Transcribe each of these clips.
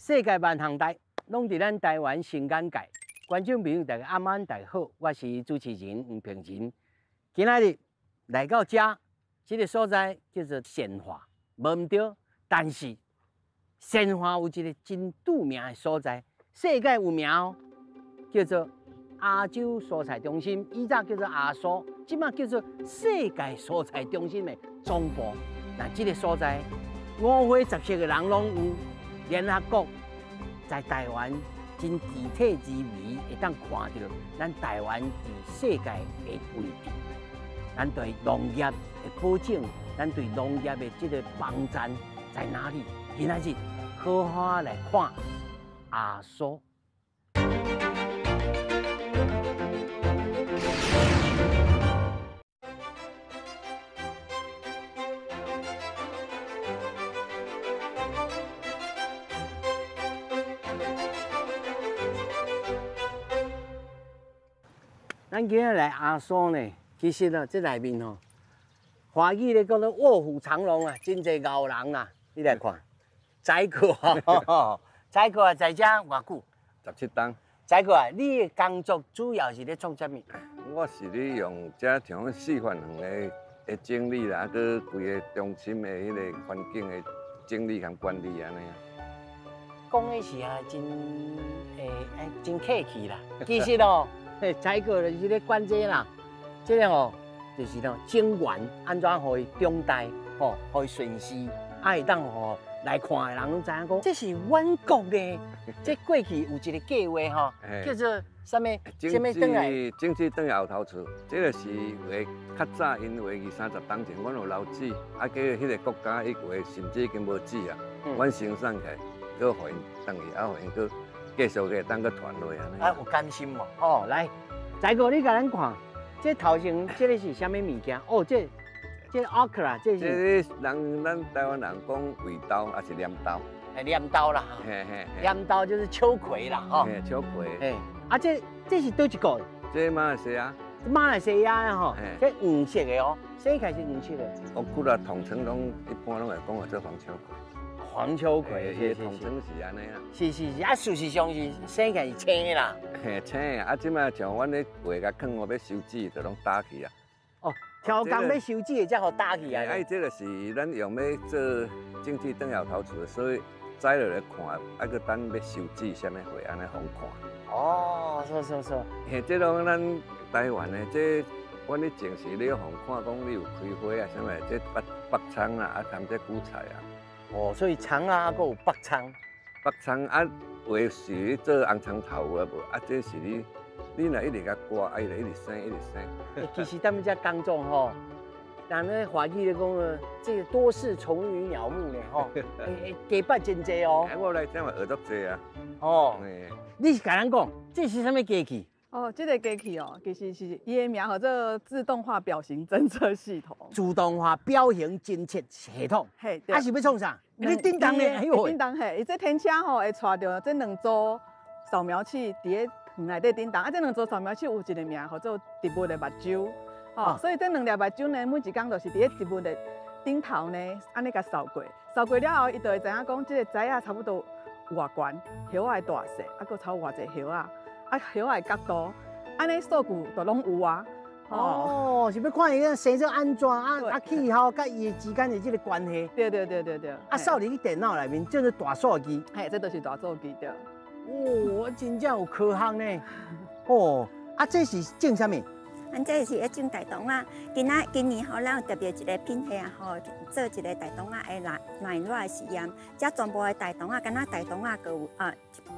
世界萬項代，攏佇咱台灣新眼界。觀眾朋友大家暗安，大家好，我是主持人黃平仁。今仔日來到遮，這個所在叫做善化，無毋對。但是善化有一個真著名的所在，世界有名哦，叫做亞洲蔬菜中心，以早叫做亞蔬，這馬叫做世界蔬菜中心的總部。那這個所在，五花十色的人攏有。聯合國在台灣真具體而微，會當看著咱台灣佇世界的位置。咱對農業的保證，咱對農業的這個幫贊在哪裡？今仔日好好來看亞蔬。咱今日來亞蔬呢，其實啊，這內面吼，華語咧講做臥虎藏龍啊，真濟牛人啦。你來看，宰客啊，宰客啊，在遮偌久？17冬。宰客啊，你的工作主要是咧創啥物？我是咧用遮像示範園的整理啦，啊，閣規个中心的彼个環境的整理和管理按呢。講的是啊，真真客氣啦。其實哦，宰客就是咧管這啦，這個吼就是喏，種園按怎予伊長大，吼，予伊順勢，啊會當予來看的人攏知影講，這是阮國的。這過去有一個計劃吼，叫做啥物？種子種子轉來後頭厝，這個是話較早，因為二三十冬前，阮有留子，啊，結果彼個國家伊有的甚至已經無子啊，阮生產起來，閣予𪜶轉去，啊，予𪜶閣繼續會當閣傳落按呢。啊，有甘心無？吼，來，宰哥，你共咱看，這頭前這個是啥物物件？哦，這 okra，這是。這個人咱台灣人講胃豆，抑是鯰豆。鯰豆啦，嘿嘿，鯰豆就是秋葵啦，吼。嘿，秋葵。嘿，啊，這是佗一個？這馬來西亞。馬來西亞的吼，這黃色的哦，生起來是黃色的。我古來統稱攏一般攏會講做黃秋葵。黃秋葵，是統稱是按呢啊。是是是，啊，事實上是生起來是青的啦。嘿，青的，啊，這擺像阮咧畫共囥哦，欲收籽就攏打去啊。哦，挑工欲收籽的才予打去啊。啊，這個是咱用欲做種子轉後頭厝的，所以摘落來看，啊，閣等欲收籽啥物貨，按呢予看。哦，是是是。嘿，這攏咱台灣的，這阮咧種是咧予看講你有開花啊，啥物，這北蔥啊，啊，含這韭菜啊。哦，所以蔥啊，閣有北蔥。北蔥啊，有的是咧做紅蔥頭有啊無？啊，這是你，你若一直共割，啊，伊就一直生，一直生。其實踮遮工作吼，人咧華語咧講啊，這個多事蟲魚鳥目咧吼，加捌真濟哦。我來遮嘛學足濟啊。哦，你是共咱講，這是啥物機器？哦，這個機器哦，其實是伊的名叫做自動化表型偵測系統。自動化表型偵測系統。嘿，啊是欲創啥？你叮當咧，哎呦！叮當嘿，伊這天車吼會帶著這兩組掃描器佇咧園內底叮當，啊，這兩組掃描器有一個名叫做植物的目睭，吼，所以這兩粒目睭呢，每一工就是佇咧植物的頂頭呢，按呢共掃過，掃過了後，伊就會知影講這個栽仔差不多有偌懸，葉仔的大細，啊，閣差偌濟葉仔，啊，葉仔的角度，按呢數據就攏有啊。哦，是欲看伊生做按怎啊啊氣候佮伊之間的這個關係。對對對對對。啊，掃入去電腦內面，叫做大數據。嘿，這就是大數據對。哦，真正有科學呢。哦，啊，這是種啥物？阮這是咧種大同仔，今仔今年吼，咱有特別一個品系啊，吼，做一個大同仔的耐耐熱的實驗，這全部的大同仔，敢若大同仔，閣有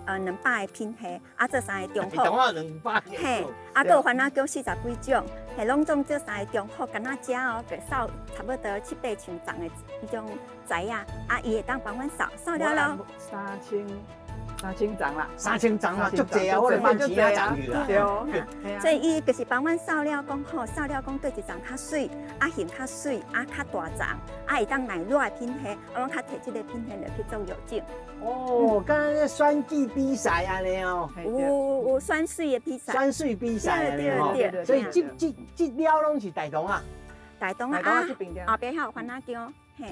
200個品系，啊，做三個中好。大同仔200個。嘿，啊，閣有番仔薑40幾種，嘿，攏總做三個中好，敢若遮哦，就掃差不多七八千叢的彼種栽仔，啊，伊會當幫阮掃掃了囉。3000叢啦， 3000叢啦，足濟啊！我來放錢啊，叢去啦。對，所以伊就是幫阮掃了講吼，掃了講佗一叢較媠，啊形較媠，啊較大叢，啊會當耐熱的品系，啊阮較摕這個品系來去做育種。哦，敢若選舉比賽按呢哦。有選媠的比賽。選媠比賽按呢吼。所以這這這了攏是大同仔。大同仔啊，後壁還有番仔薑。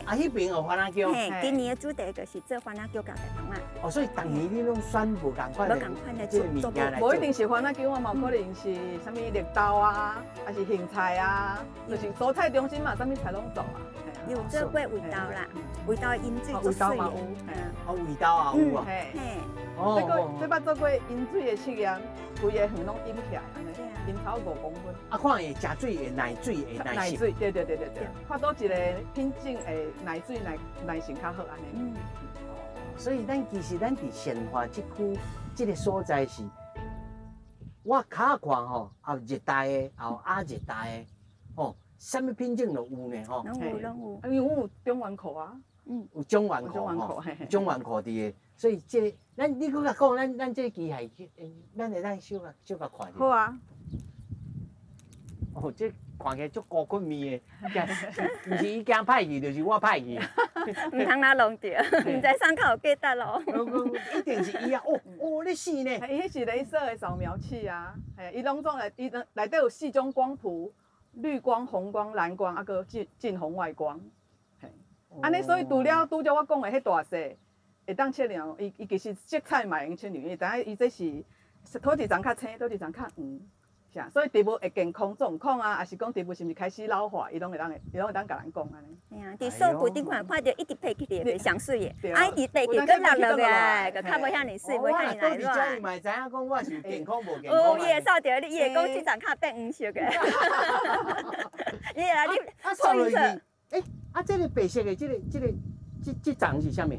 啊，彼爿有番仔薑。嘿，今年的主題就是做番仔薑佮大腸仔。哦，所以逐年你攏選無仝款的，無仝款的做物件來無一定是番仔薑啊，嘛有可能是啥物綠豆啊，還是莧菜啊，就是蔬菜中心嘛，啥物菜攏做啊。有做過胃豆啦，胃豆飲水做水的。哦，胃豆也有啊。嘿。哦。這個這擺做過飲水的試驗，規个園攏淹起來，按呢，淹超5公分。啊，看會食水會耐水會耐水，對對對對對。看佗一個品種會耐水耐耐性較好按呢。所以咱其實咱佇善化這區這個所在是，我較看吼，有熱帶的，也有亞熱帶的，吼，啥物品種都有呢，吼。攏有攏有。因為阮有中原庫啊。有中原庫吼，中原庫佇個，所以這個，咱你閣較講，咱咱這個機械，咱會當小可小可看著。好啊。哦，這看起來足高骨面的，毋是伊驚歹去，就是我歹去。毋通來弄著，毋知啥較有價值咯。一定是伊啊！哦哦，咧死呢！伊彼是雷射的掃描器啊，嘿，伊攏總來，伊內底有四種光譜，綠光、紅光、藍光，啊，閣近近紅外光。嘿，按呢，所以除了拄才我講的彼大細會當測量，伊伊其實色彩嘛會用測量，伊知影伊這是佗一層較青，佗一層較黃。所以植物的健康狀況啊，抑是講植物是毋是開始老化，伊攏會當會，伊攏會當共咱講按呢。嘿啊，佇數據頂看，看著一直爬起來袂上媠的，啊，一直爬起，閣落落來，閣較無遐爾媠，無遐爾耐熱。伊嘛會知影講我是健康無健康。有，伊會掃著你，伊會講這層較變黃色的。伊會來你掃落去。欸，啊，這個白色的，這個、這個、這這層是啥物？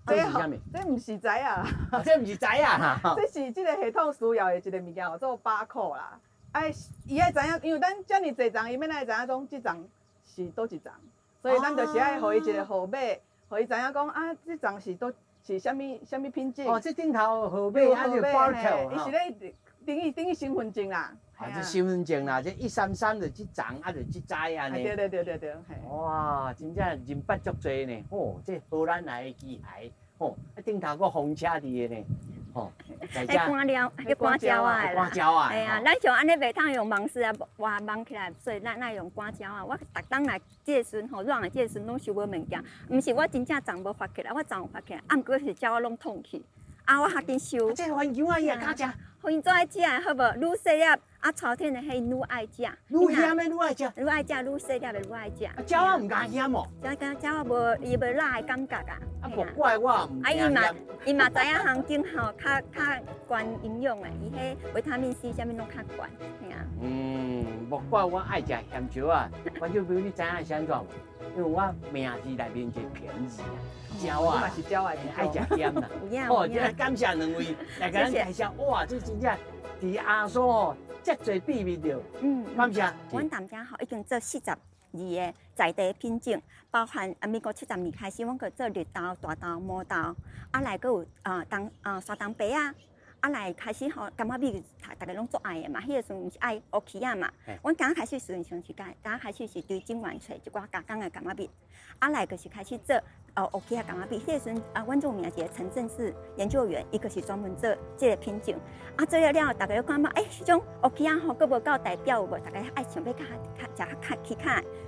這是啥物？這毋是知啊！這毋是知啊！這是這個系統需要的一個物件，叫做巴扣啦。哎，伊愛知影，因為咱遮爾濟層，伊欲來知影講這層是佗一層，所以咱就是愛予伊一個號碼，予伊知影講啊，這層是佗是啥物啥物品種。哦，這頂頭號碼啊，就巴扣。伊是咧登記登記身份證啦。啊，這身份證啦，這133就這層，啊就這知按呢。對對對對對。哇，真正人捌足濟呢，吼，這荷蘭來的機械，吼，啊頂頭閣風車佇个呢，吼，來遮。趕鳥，去趕鳥仔的啦。趕鳥仔。嘿啊，咱像按呢袂通用網絲啊，挖網起來，所以咱愛用趕鳥仔。我逐冬來這個時陣吼，熱的這個時陣攏收無物件，毋是我真正鬃無發起來，我鬃有發起來，啊，毋過是鳥仔攏痛去，啊，我較緊收。這番薑仔伊也敢食？予𪜶做愛食好無？愈細粒啊，朝天的彼愈愛食。愈鹹的愈愛食。愈愛食，愈細粒的愈愛食。啊，鳥仔毋敢鹹哦。鳥仔鳥仔無伊無辣的感覺啊。啊，莫怪我毋啊，伊嘛伊嘛知影環境吼，較較懸營養的，伊彼維他命 C 啥物攏較懸，嘿啊。嗯，莫怪我愛食鹹椒仔。觀眾朋友，你知影是按怎無？因為我名字內面一個平字啊，鳥仔。嘛是鳥仔，愛食鹹啦。好，這感謝兩位來共咱介紹。哇，這真正佇阿蘇哦，遮濟秘密著。感謝。阮蜑遮吼已經做42個在地品種，包含啊，民國70年開始，阮閣做綠豆、大豆、毛豆，啊來閣有啊冬啊沙東白仔。啊來開始吼，柑仔蜜逐家攏足愛的嘛，彼個時陣毋是愛烏起仔嘛。阮剛開始時陣先是剛剛開始是對中原揣一寡加工的柑仔蜜，啊來就是開始做烏起仔柑仔蜜。彼個時陣啊，阮著名一個陳正士研究員，伊就是專門做這個品種。啊，做了了後，逐家感覺欸，彼種烏起仔吼，閣無夠代表有無？逐家愛想欲較較食較起較，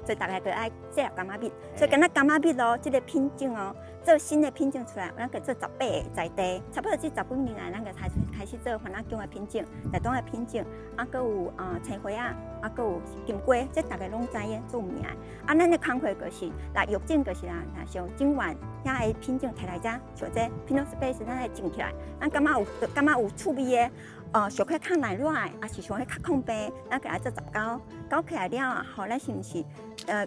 所以逐家就愛這粒柑仔蜜。所以敢若柑仔蜜咯，這個品種哦，做新的品種出來，咱閣做18個在地，差不多這十幾年來，咱就開開始做番仔薑的品種、大腸的品種，啊，閣有啊青花仔，啊，閣有金瓜，這逐家攏知影著名的。啊，咱的工課就是，來育種就是啦，若像種源遐个品種提來遮，像這品種 space，咱來種起來，咱感覺有感覺有趣味的，小可較耐熱的，抑是像彼較抗病，咱共伊做雜交，交起來了後，咱是毋是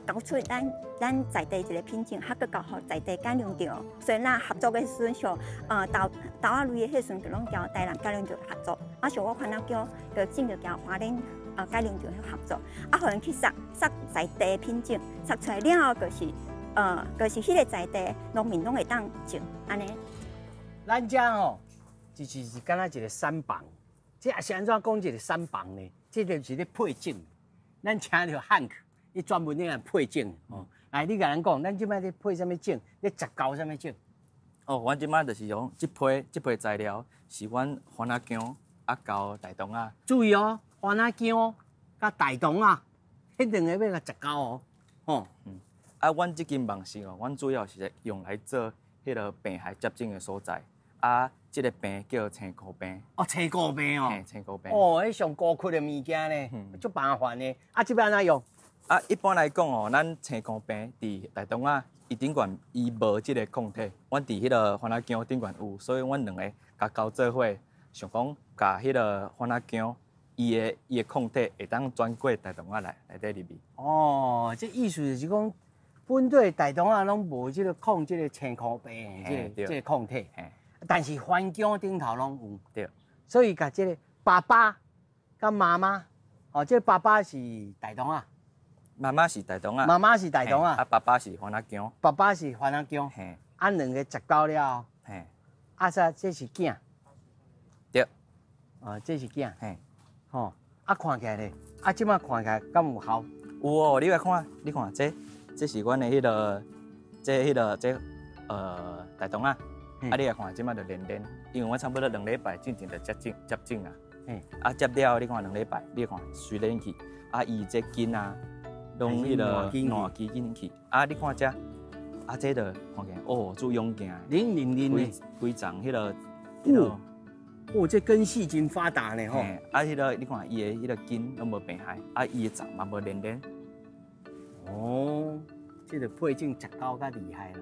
交出咱咱在地一個品種，還閣交予在地改良場。所以咱合作的時陣，像豆豆仔類的彼時陣，就攏交台南改良場合作。啊，像我番仔薑，就進就交花蓮改良場去合作。啊，予𪜶去殺殺在地品種，殺出來了後，就是就是彼個在地農民攏會當種按呢。咱遮吼，就是是敢若一個產房，這也是按怎講一個產房呢？這個是咧配種，咱請著漢克，伊專門咧來配種哦。來，你共咱講，咱這擺咧配啥物種？咧雜交啥物種？哦，阮這擺就是講，這批這批材料是阮番仔薑啊，交大腸仔。注意哦，番仔薑佮大腸仔，彼兩个欲共雜交哦，吼。嗯。啊，阮這間網室哦，阮主要是用來做彼个病害接種的所在。啊，這个病叫青枯病。哦，青枯病哦。嘿，青枯病。哦，彼上高級的物件呢，足麻烦的。啊，这欲按怎用？啊，一般来讲哦，咱青枯病伫大同仔，伊顶悬伊无这个抗体，阮伫彼个番仔姜顶悬有，所以阮两个共交做伙，想讲共彼个番仔姜伊的抗体会当转过大同仔来内底入去。哦，这意思就是讲，本地大同仔拢无这个抗这个青枯病的这个抗体，但是番姜顶头拢有。对。所以共这个爸爸佮妈妈，哦，这个爸爸是大同仔。妈妈是大同仔。妈妈是大同仔。啊，爸爸是番仔姜。爸爸是番仔姜。啊，两个杂交了。啊，这是囝。对。哦，这是囝。吼，啊，看起来咧，啊，这摆看起来敢有效？有哦，你来看，你看这，这是阮的彼个，这彼个这大同仔。啊，你来看，这摆就连连，因为我差不多2礼拜进前就接种接种啊。啊，接了你看2礼拜，你看随连去，啊，伊这根啊。拢彼个烂枝进去，啊！你看这，啊，这就看见哦，足勇健，恁恁恁规规丛彼个，哦，这根系真发达呢吼。啊，彼个你看伊的彼个根拢无病害，啊，伊的丛嘛无连连。哦，这个配种杂交较厉害啦。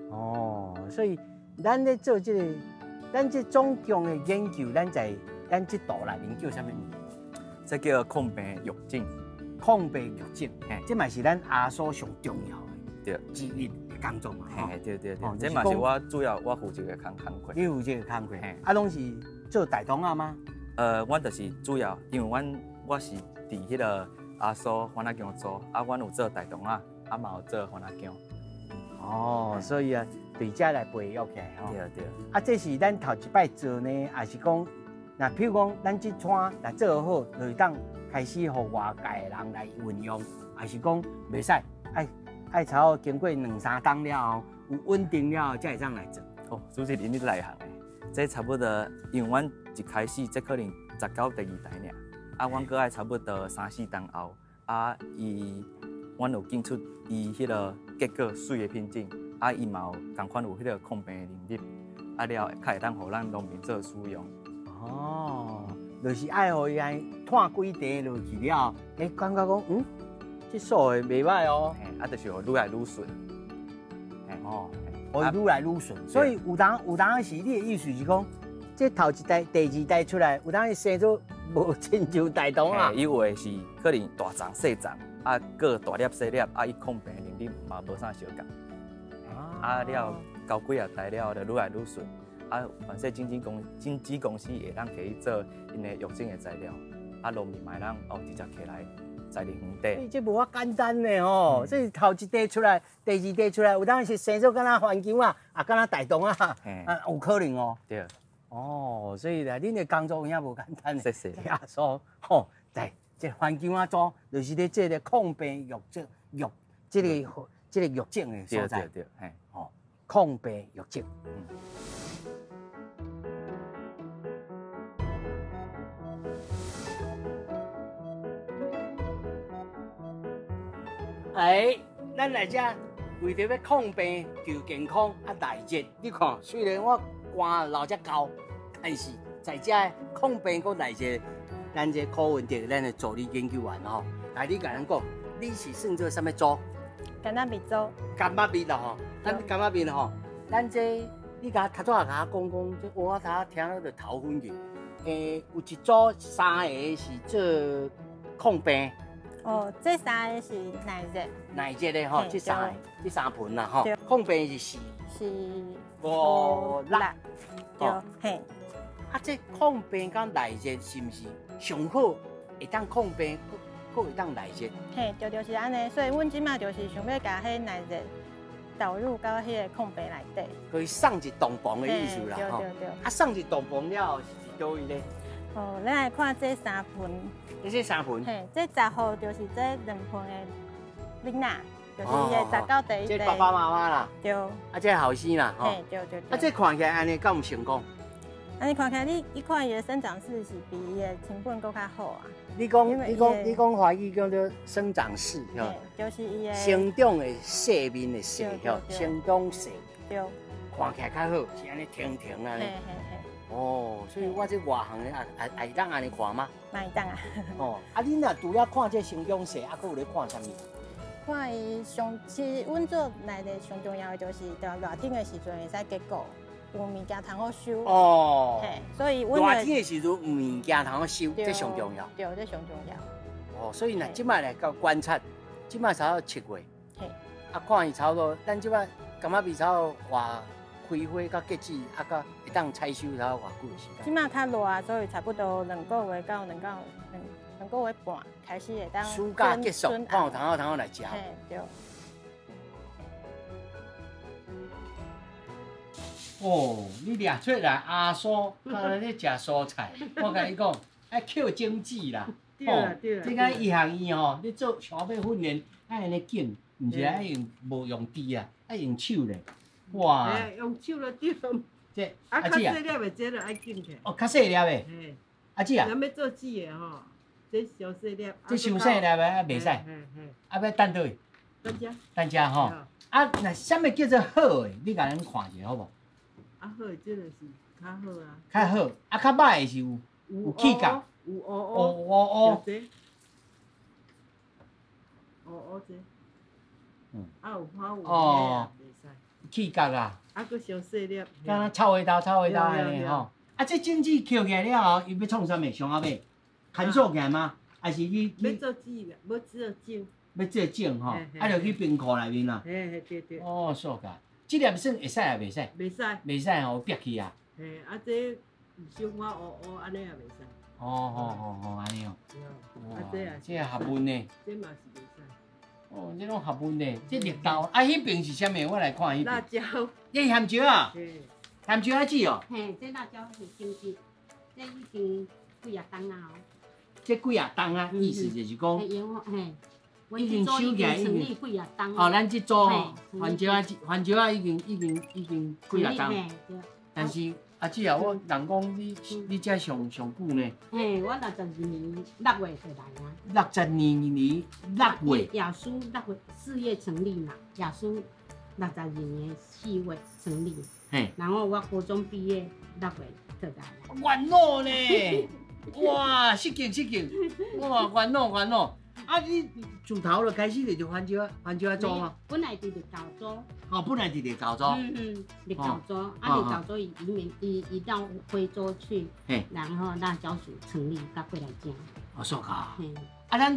哦，所以咱咧做这个，咱这总共的研究，咱在咱这图内面叫啥物名？这叫抗病育种。抗病育种，这嘛是咱阿苏上重要的之一的工作嘛。嘿，对对对，这嘛是我主要我负责的工课。你负责的工课，啊，拢是做大同仔吗？阮就是主要，因为我是伫彼个阿苏番仔姜组，啊，阮有做大同仔，啊嘛有做番仔姜。哦，所以啊，对这来培育起来吼。对对。啊，这是咱头一摆做呢，还是讲，若譬如讲，咱这摊若做好，就会当开始予外界的人来运用，还是讲袂使，爱差不多经过2、3冬了后，有稳定了后，才会当来做。哦，主持人你内行的，这差不多，因为阮一开始这可能杂交第2代尔，啊，阮阁爱差不多3、4冬后，啊，伊，阮有检出伊彼个结果媠的品种，啊，伊嘛有仝款有彼个抗病的能力，啊了较会当予咱农民做使用。哦。就是爱予伊按呢湠几块落去了后，感觉讲，这素的袂歹哦。啊，就是愈来愈顺。哦，予伊愈来愈顺。所以有当时你的意思是讲，这头一代、第二代出来，有当时生做无亲像大同啊。伊有的是可能大丛细丛，啊，阁大粒细粒，啊，伊抗病能力嘛无啥相仝。啊了，交几啊代了，就愈来愈顺。啊，反正种子公司会当摕去做𪜶的育种的材料，啊，农民嘛会当哦直接摕来栽伫园底。这无遐简单呢吼，这头一块出来，第二块出来，有当时生做敢若番姜啊，啊，敢若大同啊，啊，有可能哦。对。哦，所以咧，恁的工作有影无简单。谢谢。阿苏，吼，对，这番姜仔组就是咧这个抗病育种育这个育种的所在。对对对，嘿。哦，抗病育种。哎，咱来这为著欲抗病求健康啊，耐热。你看，虽然我汗流遮厚，但是在这抗病阁耐热，咱这柯文哲咱的助理研究员吼，来你共咱讲，你是算做啥物组？柑仔蜜组。柑仔蜜啦吼，咱柑仔蜜吼，咱这你共头拄仔共我讲讲，这我头听了就头昏去。有一组3个是做抗病。哦，这3个是耐热。耐热的吼，这3个，这3盆啦吼。抗病是4、4、5、6，对，嘿。啊，这抗病佮耐热是毋是上好会当抗病，阁会当耐热？嘿，对，就是按呢。所以阮这马就是想欲共彼耐热导入到彼个抗病内底。佮伊送一动房的意思啦，吼。对对对。啊，送一动房了后是伫佗位呢？哦，咱来看这3盆。这3盆。嘿，这10号就是这2盆的囡仔，就是伊的杂交第一代。这爸爸妈妈啦。对。啊，这后生啦，吼。嘿，对对对。啊，这看起来按呢，敢有成功？啊，你看起來你看伊的生長勢是比伊的親本閣較好啊。你講華語叫做生長勢，吼，就是伊的生長的勢面的勢，吼，生長勢，對，看起來較好，是按呢挺挺按呢。哦，所以我這外行的也會當按呢看嗎？嘛會當啊。哦，啊，恁若除了看這生長勢，啊，閣有咧看啥物？看伊上，其實阮做內底上重要的就是佇熱天的時陣會使結果。有物件通好收哦，所以熱天的時陣有物件通好收，這上重要。對，這上重要。哦，所以若這擺來到觀察，這擺差不多7月，啊，看伊差不多，咱這擺感覺比差不多外開花到結籽，啊，到會當採收差不多偌久的時間？這擺較熱，所以差不多兩個月到兩個月半開始會當。暑假結束，看有通好來食。嘿，對。哦，你掠出來阿蘇，敢若咧食蔬菜。我共你講，愛捡種子啦。對啦對啦。這個一項伊吼，你做小馬訓練，愛按呢揀，毋是愛用無用豬啊，愛用手咧。哇！用手就對。這啊，較細粒的這就愛揀起來。哦，較細粒的。嘿。阿姊啊。咱欲做籽的吼，這傷細粒。這傷細粒的啊，袂使。啊，欲等佗位？等遮。等遮吼。啊，那啥物叫做好的？你共咱看一下好無？啊好，這就是較好啊。較好，啊較歹的是有起角，有烏烏烏。這，烏烏這。啊有花有哦，袂使。起角啊。啊，閣傷細粒。敢若臭味道、臭味道按呢吼。啊，這種子捡起來了後，伊欲創啥物？上後尾，牵索起來嗎？還是去？欲做籽，欲做種。欲做種吼，啊，就去冰庫內面啦。嘿嘿，對對。哦，煞甲。這粒算會使也袂使？袂使。袂使吼，煏去啊。嘿，啊這小可烏烏按呢也袂使。哦哦哦哦，按呢哦。啊這也。這學問呢？這嘛是袂使。哦，這攏學問呢，這綠豆啊，彼邊是啥物？我來看彼邊。辣椒。這鹹椒啊？嘿。鹹椒仔籽哦。嘿，這辣椒是種子，這已經幾啊冬啊。這幾啊冬啊，意思就是講。嘿。已經收起來，已經。哦，咱這組番椒仔，番椒仔已經幾啊冬。但是阿姊啊，我人講你這上上久呢？嘿，我62年6月就來啊。62年6月。亞蘇6月4月成立嘛，亞蘇62年4月成立。嘿。然後我高中畢業6月就來。元老呢？哇，失敬失敬，哇，元老元老。啊！你自頭就開始就番椒番椒仔組嗎？本來佇綠豆組。哦，本來佇綠豆組。嗯嗯，綠豆組，啊綠豆組移民移到非洲去，然後辣椒署成立，才過來這。哦，說卡。啊，咱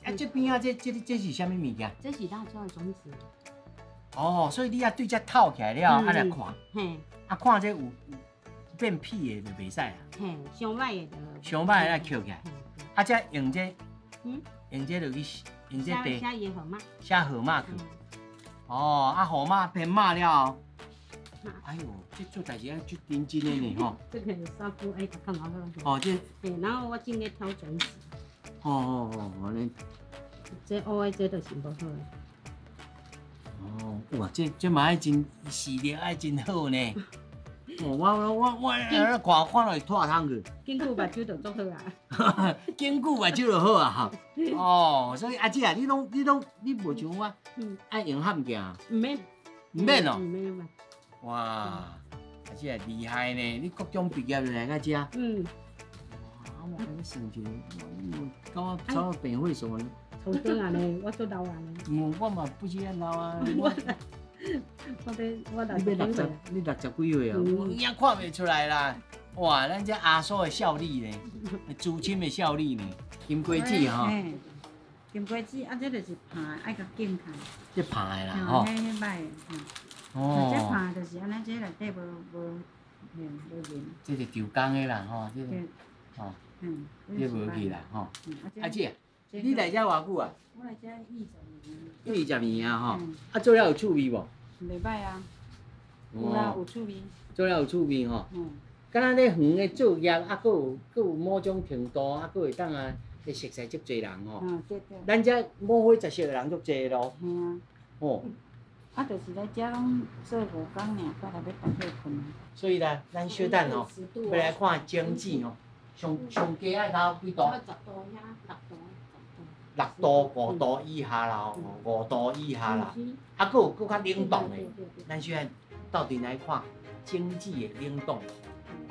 啊這邊啊，這是啥物物件？這是辣椒的種子。哦，所以你啊對這透起來了，啊來看。嘿。啊，看這有變皮的就袂使啊。嘿，傷歹的就。傷歹的來抾起來。啊，這用這。嗯。用這落去，用這地寫號碼，寫號碼去。哦，啊號碼編碼了後，哎呦，這做代誌愛足認真的呢吼。這個師傅愛較好。哦，這。嘿，然後我正咧挑種子。哦哦哦，按呢。這烏的這就是無好的。哦，哇，這嘛愛真視力愛真好呢。哦，我看看落會脫窗去。根據目睭就足好啊。根據目睭就好啊。哦，所以阿姊啊，你無像我，愛用譀鏡。毋免。毋免哦。毋免嘛。哇，阿姊啊厲害呢！你國中畢業就來到這。嗯。哇，我共你算一下，我感覺差不多病歲數呢。初中啊呢，我足老啊呢。我嘛不是遐老啊。我我60，你60幾歲啊？我有影看袂出來啦！哇，咱這阿蘇的少女呢，資深的少女呢，金瓜子吼。金瓜子啊，這就是拍，愛共剪開。這拍的啦，吼。彼歹的，哦。這拍就是按呢，這內底無無面。這是舊工的啦，吼，這個，吼，這無去啦，吼。阿姊，你來遮偌久啊？我來遮20年。20年啊，吼。啊，做了有趣味無？袂歹啊，有啊，有趣味。做了有趣味吼。敢若咧園的作業，啊，閣有某種程度，啊，閣會當啊，會熟似足濟人吼。嗯，對對。咱遮某伙十識的人足濟咯。嘿啊。吼，啊，就是來遮攏做五工爾，過來欲逐歇睏。所以咧，咱小等哦，欲來看種子哦，上上低愛到幾度？十度遐，六度，六度、5度以下啦，5度以下啦。啊，閣有閣較冷凍的，咱小等鬥陣來看種子的冷凍。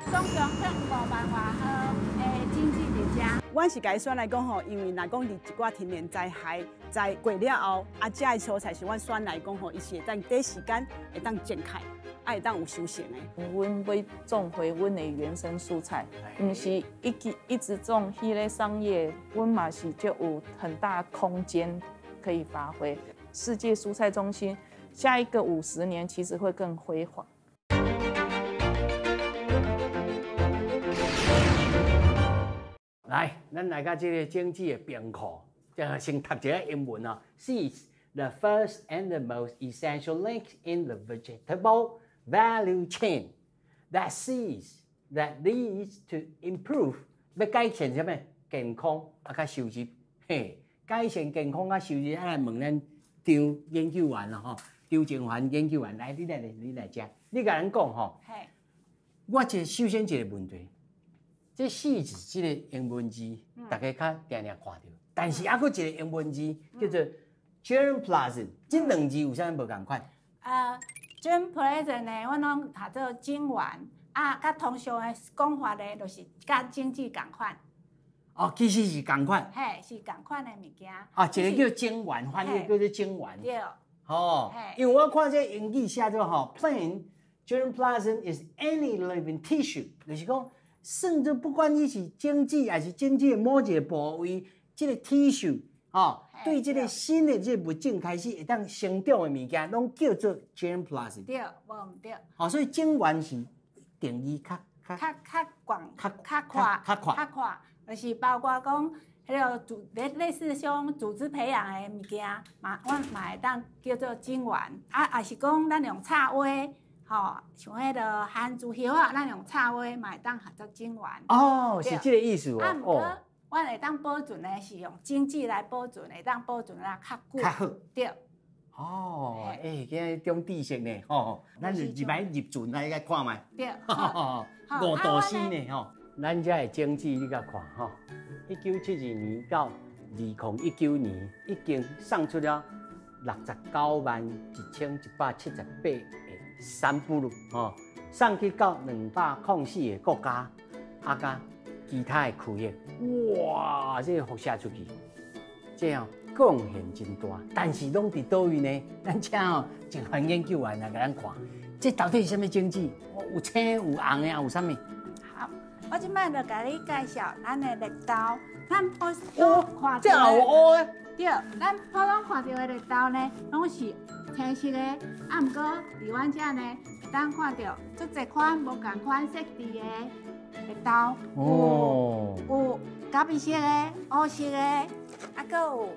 總共欠5萬外盒的種子佇遮。阮是共伊選來講吼，因為若講佇一寡天然災害災過了後，啊，這个蔬菜是阮選來講吼，伊是會當短時間會當種開，啊，會當有收成的。阮欲種回阮的原生蔬菜，毋是一直種彼个商業，阮嘛是就有很大空間可以發揮。世界蔬菜中心，下一個50年其實會更輝煌。來，咱來到這个種子的冰庫，這先讀一下英文啊。Seeds, the first and the most essential link in the vegetable value chain that seeds that leads to improve 欲改善啥物健康啊，佮收入，嘿，改善健康佮收入，啊來問咱張研究員啦吼，張靜凡研究員，來，你來，你來遮，你共咱講吼，我這首先一个問題。這 seeds 這个英文字，大家較定定看著，但是猶閣一个英文字叫做 germplasm，這兩字有啥物無仝款？germplasm 呢，阮攏讀做種源，啊，較通常的講法呢，就是佮種子仝款。哦，其實是仝款。嘿，是仝款的物件。啊，一个叫種源，翻譯叫做種源。對。哦，因為我看這英語寫做吼，plant germplasm is any living tissue，就是講。算做不管你是種子，還是種子的某一個部位，這个 tissue 吼，對這个新的這个物種開始會當生長的物件，攏叫做 germplasm。對，無毋對。吼，所以種源是定義較較較較廣、較較闊、較闊、較闊，就是包括講彼个組類類似像組織培養的物件，嘛，阮嘛會當叫做種源。啊，也是講咱用插花。吼，像彼个番薯葉仔，咱用插花嘛會當合做種源。哦，是這个意思哦。啊，毋過，阮會當保存的是用種子來保存，會當保存啊較久。較好。對。哦，欸，今日長知識呢，吼，咱就入來入船來來看覓。對。5度C 呢，吼。咱遮的種子你共看吼，1972年到2019年，已經送出了691,178個 sample 吼，送去到204個國家，啊，佮其他的區域，哇，這个輻射出去，這樣貢獻真大。但是攏佇佗位呢？咱請吼靜凡研究員來共咱看，這到底是啥物種子？有青有紅的，有啥物？好，我這擺就共你介紹咱的綠豆。咱普通看這也有烏的。對，咱普通看著的綠豆呢，攏是青色的，啊，毋過佇阮遮呢，會當看著足濟款無仝款色致的綠豆。哦。有咖啡色的、烏色的，啊，閣有。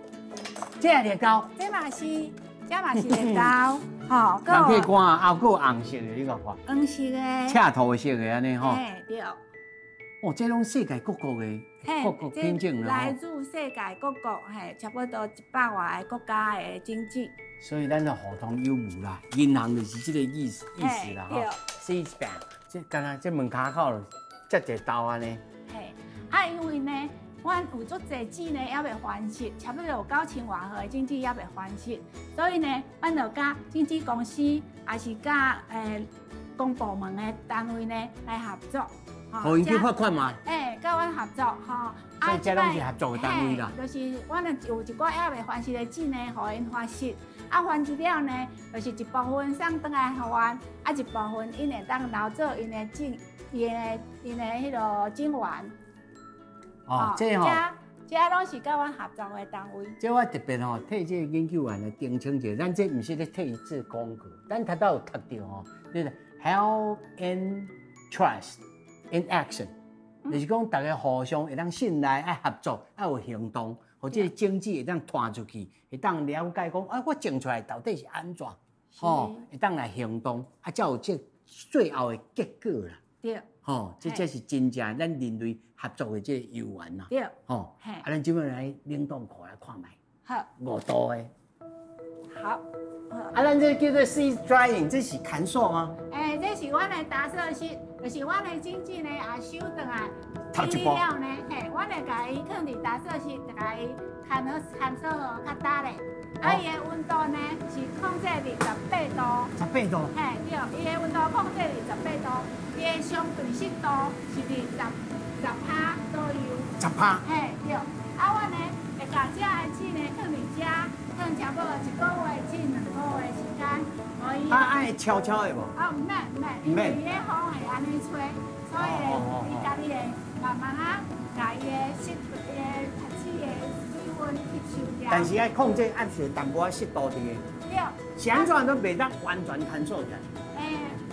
這也綠豆。這嘛是，這嘛是綠豆，吼。人可以看啊，閣有紅色的，你共看。黃色的。赤土色的按呢吼。嘿，對。哦，這攏世界各國的各國品種啦。來自世界各國，嘿，差不多100外个國家的種子。所以咱就互通有無啦，銀行就是這个意思意思啦，吼。Seed bank，這敢若這門跤口遮濟豆按呢。嘿，啊，因為呢，阮有足濟籽呢，猶未繁殖，差不多有9000外盒的種子猶未繁殖，所以呢，阮就佮種子公司，也是佮公部門的單位呢來合作。予𪜶去發款嘛？欸，佮阮合作吼。所以這攏是合作的單位啦。就是阮有一寡猶未繁殖的籽呢，予𪜶繁殖。啊，繁殖了呢，就是一部分送轉來予阮，啊，一部分𪜶會當留做𪜶的種，𪜶的彼个種源。哦，這吼，這攏是佮阮合作的單位。這我特別吼替這個研究員來澄清一下，咱這毋是咧替伊做廣告，咱頭拄有讀著吼，就是 help and trust in action，就是講大家互相會當信賴、愛合作、愛有行動，予這個種子會當傳出去，會當了解講啊，我種出來到底是按怎，吼，會當來行動，啊，才有這最後的結果啦。對。吼，這才是真正咱人類合作的這個攸緣啦。對。吼，啊，咱這擺來冷凍庫來看覓。好。 5度的。好。啊，咱這叫做 seed drying，這是乾燥嗎？欸，這是阮的打色室，就是阮的種子呢，也收轉來，處理了呢，嘿，阮會共伊囥佇打色室，就共伊乾好乾燥好較焦咧。啊，伊的溫度呢是控制佇18度。18度。嘿，對，伊的溫度控制佇18度，伊的相對濕度是佇10%左右。10%。嘿，對。啊，阮呢會共這的籽呢囥佇遮，囥差不多1個月至2個月時間。啊，愛悄悄的無？啊，毋免毋免，因為伊的風會按呢吹，所以伊家己會慢慢仔共伊的濕，伊的籽的水分吸收掉。但是愛控制按是淡薄仔濕度佇的。對。是按怎都袂當完全乾燥起來？欸，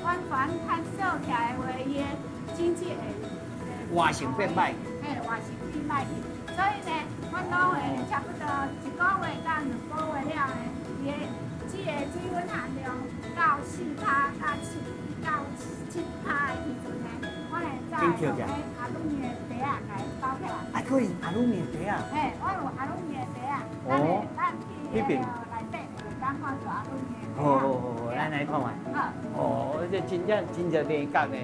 完全乾燥起來的話，伊的種子會活性變歹。嘿，活性變歹去。所以呢，阮攏會差不多1個月到2個月了呢，伊的籽的水分含量到4%到7到7%的時陣呢，阮會再用彼阿魯米的袋仔共伊包起來。啊，可以阿魯米的袋仔。嘿，我有阿魯米的袋仔，咱會咱去彼個內底會當看著阿魯米的袋仔。好好好，咱來看覓。好。哦，這真正真正靈感呢，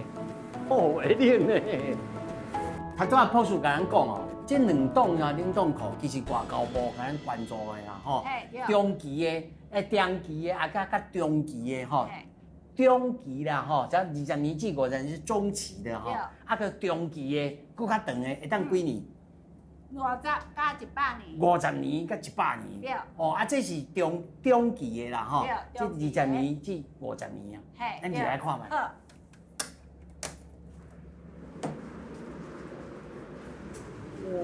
哦，會冷呢。頭拄仔博士共咱講哦，這兩棟啊，冷凍庫其實外交部共咱關注的啦，吼。中期的、長期的，啊，佮較中期的吼。中期啦，吼，這20年至50年是中期的吼。啊，閣中期的，閣較長的，會當幾年？50到100年。50年佮100年。對。哦，啊，這是中期的啦，吼。這20年至50年啊。咱入來看覓。好。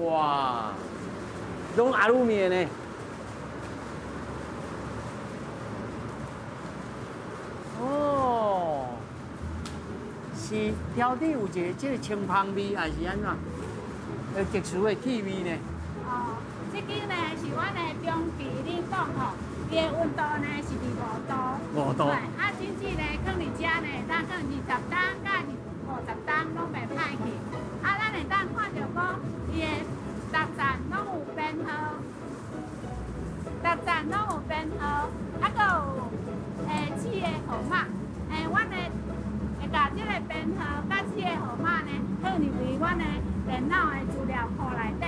哇，攏阿魯米的呢？哦，是調底有一個這個清香味，還是按怎？特殊的氣味呢？哦，這間呢是阮的中期冷凍庫，伊的溫度呢是佇5度。5度。啊，種子呢囥佇遮呢，當囥20冬佮50冬攏袂歹去。啊，咱會當看著講，伊的逐站攏有編號，逐站攏有編號，啊，閣有籽的號碼。阮的會共這個編號佮籽的號碼呢，放入去阮的電腦的資料庫內底。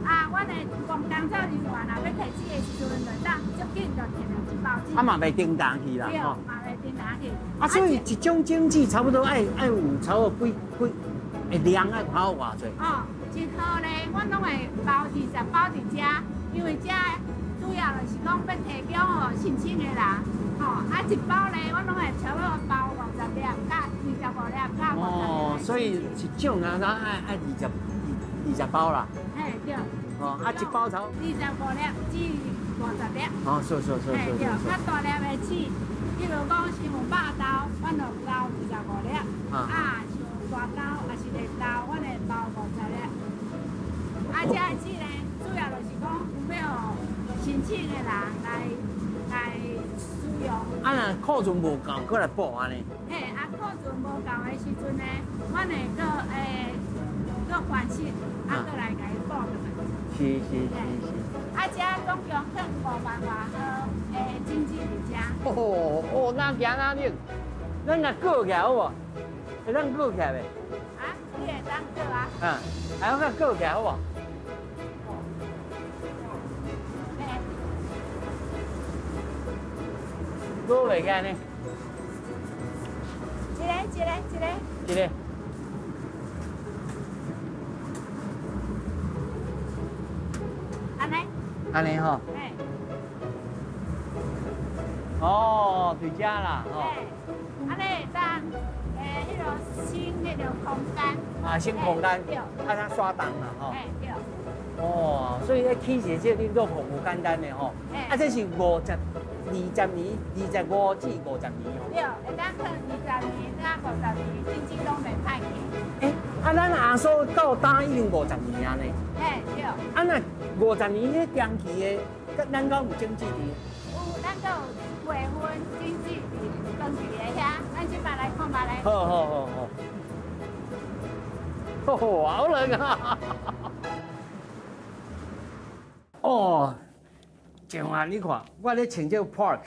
啊，阮的工作人員若欲提籽的時陣，就當足緊就提著這包籽。啊嘛袂叮當去啦，對，嘛袂叮當去。啊，所以一種種子差不多愛有差不多幾會量愛包偌濟？哦，一盒咧，阮攏會包20包佇遮，因為遮主要就是講欲提供予申請的人，吼，啊一包咧，阮攏會差不多包50粒，佮25粒，佮50粒。哦，所以一種啊，咱愛20包啦。嘿，對。哦，啊一包差。25粒至50粒。哦，是。嘿，對，較大粒的籽，比如講像肉豆，阮就包25粒。啊。大豆也是绿豆，阮會包50粒。啊，這個籽呢，主要就是講有欲予申請的人來使用。啊，若庫存無夠，閣來補按呢？嘿，啊，庫存無夠的時陣呢，阮會閣閣換新，啊，閣來共伊補轉來。是。啊，這總共囥5萬外盒的種子佇遮。哦，哪行哪冷，咱若裹起來好無？會當裹起來袂？啊，你會當裹啊？嗯，來，我共裹起來好無？裹袂起來呢？一個。一個。按呢？按呢吼。嘿。哦，對遮啦，吼。按呢會當。迄個省彼個空間。啊，省空間。對。啊，它刷檔啦，吼。嘿，對。哦，所以咧起一個這個冷凍庫無簡單的吼。啊，這是20年、25至50年哦。對，會當囥20年到50年，種子攏袂歹去。欸，啊，咱阿叔到今已經50年啊呢。嘿，對。啊，若50年彼長期的，咱敢有種子佇？有，咱閣有備份種子佇長期的遐，咱這擺來看覓咧。好。哦，好冷啊！哦，静华，你看，我咧穿这个 park，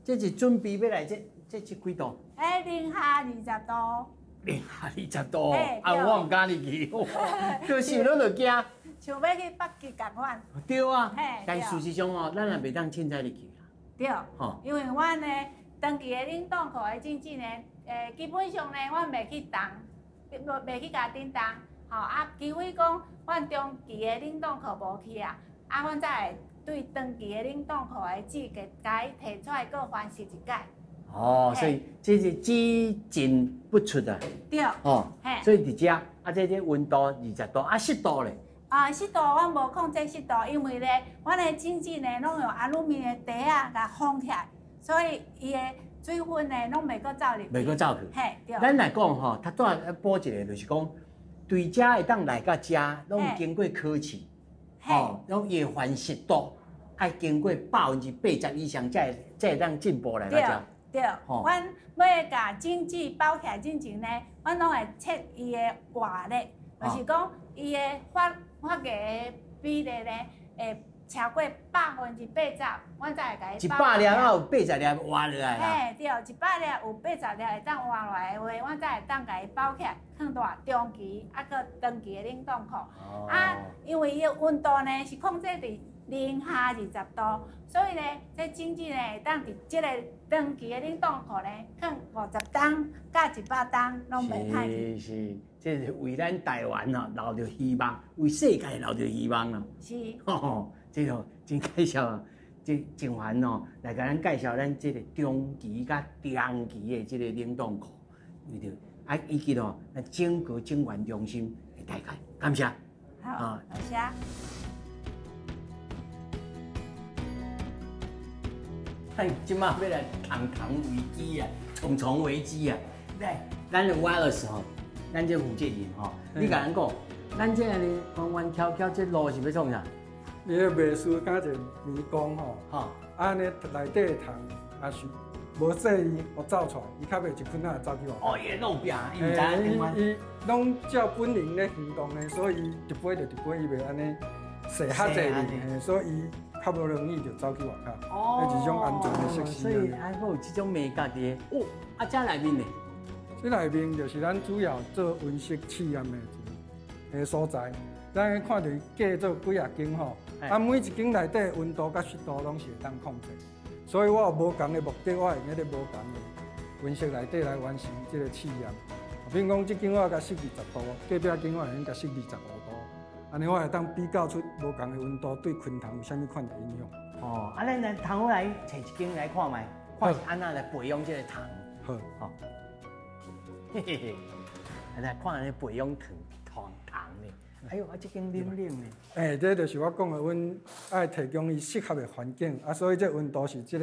这是准备欲来这，这是几度？哎，零下20度。零下20度，啊，我毋敢入去，就想到就惊。像欲去北极仝款。对啊，但事实上哦，咱也袂当凊彩入去啊。对，因为阮呢，长期的冷冻库的种子呢，基本上呢，阮袂去动，袂去共振动，吼啊，除非讲阮中期的冷冻库无去啊，啊，阮才会对长期的冷冻库的籽给共伊提出来，阁繁殖一摆。哦，所以这是只进不出啊。对。哦，所以伫遮啊，这温度20度啊，湿度咧。啊，湿度阮无控制湿度，因为咧，阮的种子呢，拢用阿鲁米的袋仔共封起来，所以伊的水分呢，拢袂阁走入去。袂阁走去。嘿，对。咱来讲吼，头拄仔补一个，就是讲，对遮会当来到遮，拢经过考试，吼，拢伊的繁殖度爱经过80%以上，才会当进步来到遮。对，阮欲共种子包起来之前呢，阮拢会测伊的活力，就是讲伊的发芽的比例呢，会超过80%，阮才会共伊包。100粒啊，有80粒活落来啦。嘿，对，100粒有80粒会当活落来的话，阮才会当共伊包起来，放佇中期啊，阁长期的冷冻库。啊，因为伊的温度呢是控制伫零下20度，所以呢，这种子呢会当伫这个长期的冷冻库呢，放50冬到100冬拢袂歹去。是是，这是为咱台湾哦留著希望，为世界留著希望啊。是。吼，这个真介绍，这静凡哦来共咱介绍咱这个中期佮长期的这个冷冻库，对著啊，以及哦咱整个种源中心的大概，感谢。好，多谢。咱这马欲来重重危机啊，重重危机啊！来，咱的 Wallace 吼，咱这负责人吼，你共咱讲，咱这呢弯弯翘翘这路是欲创啥？伊个袂输敢一个迷宫吼，啊，按呢内底的虫也是无细意，予走出来，伊较袂一捆仔走去外口。哦，伊会路壁，伊毋知影怎伊拢照本能咧行动的，所以伊一飞就一飞，伊袂按呢踅较济哩，所以伊较无容易就走去外口。哦，彼一种安全的设施。所以还阁有这种美感伫。哦，啊，这内面呢？这内面就是咱主要做温室试验的一个所在。咱看著计做几仔间吼，啊，每一间内底温度佮湿度拢是会当控制。所以我有无仝的目的，我会用咧无仝的温室内底来完成这个试验。比如讲，这间我共设20度，隔壁间我会用共设25度，按呢我会当比较出无仝的温度对昆虫有啥物款的影响。哦，啊，咱来通好来揣一间来看觅，看是按怎来培养这个虫。好，好。嘿嘿嘿，来看咧培养虫虫虫咧。哎呦，啊，这间冷冷的。欸，这就是我讲的，阮爱提供伊适合的环境，啊，所以这温度是这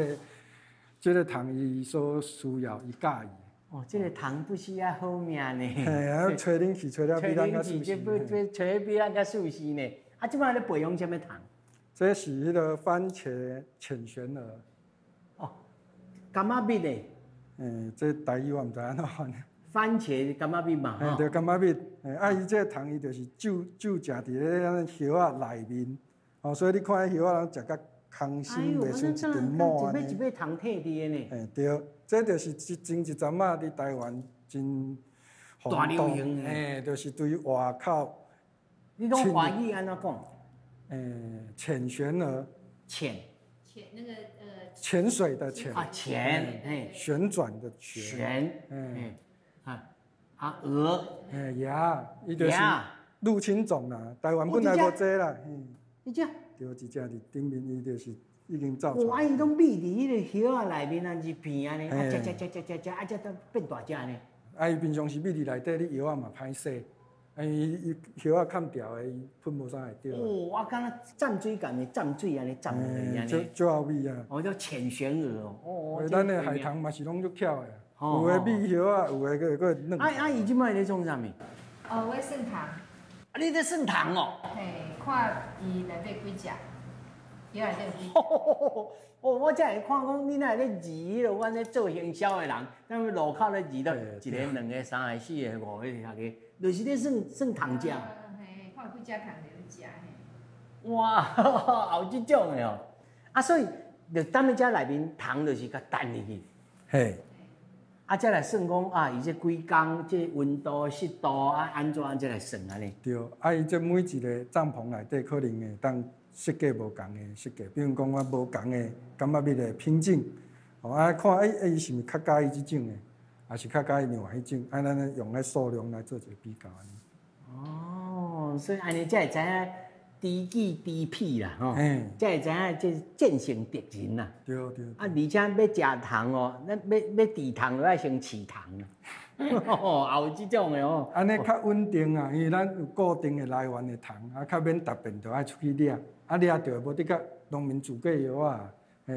个虫伊所需要，伊佮意。哦，这个虫不是也好命呢。嘿，啊，吹冷气吹了比咱较舒适。吹吹比咱较舒适呢。啊，这摆咧培养啥物虫？这是彼个番茄潜旋蛾。哦，柑仔蜜的。欸，这台语我毋知按怎翻。番茄柑仔蜜嘛，嘿，对，柑仔蜜。嘿，啊，伊这个虫伊就是就就食伫咧咱叶仔内面，哦，所以你看彼叶仔拢食甲空心，袂像一阵毛按呢。一尾一尾虫退伫的呢。嘿，对，这就是前一阵仔伫台湾真大流行的。嘿，就是对外口。你讲华语按怎讲？欸，潜旋蛾。潜。潜那个潜水的潜。啊，潜，嘿。旋转的旋。旋，嗯。啊，蛾，嘿，蛾，伊就是入侵种啦。台湾本来无这啦，嘿。一只。对，一只伫顶面，伊就是已经走出来。哇，伊拢覕伫彼个叶仔内面，啊，一片按呢，啊，食食食食食食，啊，才得变大只呢。啊，伊平常时覕伫内底，你叶仔嘛歹洗，啊，伊叶仔砍掉的，伊喷无啥会著。哦，我敢若浸水共的浸水按呢浸落去按呢。足后味啊！哦，叫潜旋蛾哦。哦。咱的海棠嘛是拢足巧的。有的覕叶仔，有的阁阁嫩。啊啊！伊这摆咧创啥物？哦，我算虫。啊，你咧算虫哦？嘿，看伊内底几只，叶内底有几只。哦，我才会看讲，你若咧字彼落，阮咧做行销的人，咱路口咧字到一个、两个、三个、四个、五个下去，就是咧算算虫只。嘿，看有几只虫伫咧食嘿。哇，有这种的哦！啊，所以就踮咧遮內面蟲就是共彈入去。嘿。啊，才來算講啊，伊這幾工這溫度、濕度啊，按怎按怎來算按呢？對，啊，伊這每一个帳篷內底可能會當設計無仝的設計，比如講我無仝的柑仔蜜的品種，哦，啊，看伊是毋是較佮意這種的，還是較佮意另外彼種，啊，咱用彼數量來做一個比較按呢。哦，所以按呢才會知影知己知彼啦，吼，才會知影這戰勝敵人啦。對對。啊，而且欲食蟲哦，咱欲治蟲，就愛先飼蟲啊。哦，也有這種的哦。按呢較穩定啊，因為咱有固定的來源的蟲，啊，較免逐遍都愛出去掠，啊，掠著無得佮農民自過藥啊，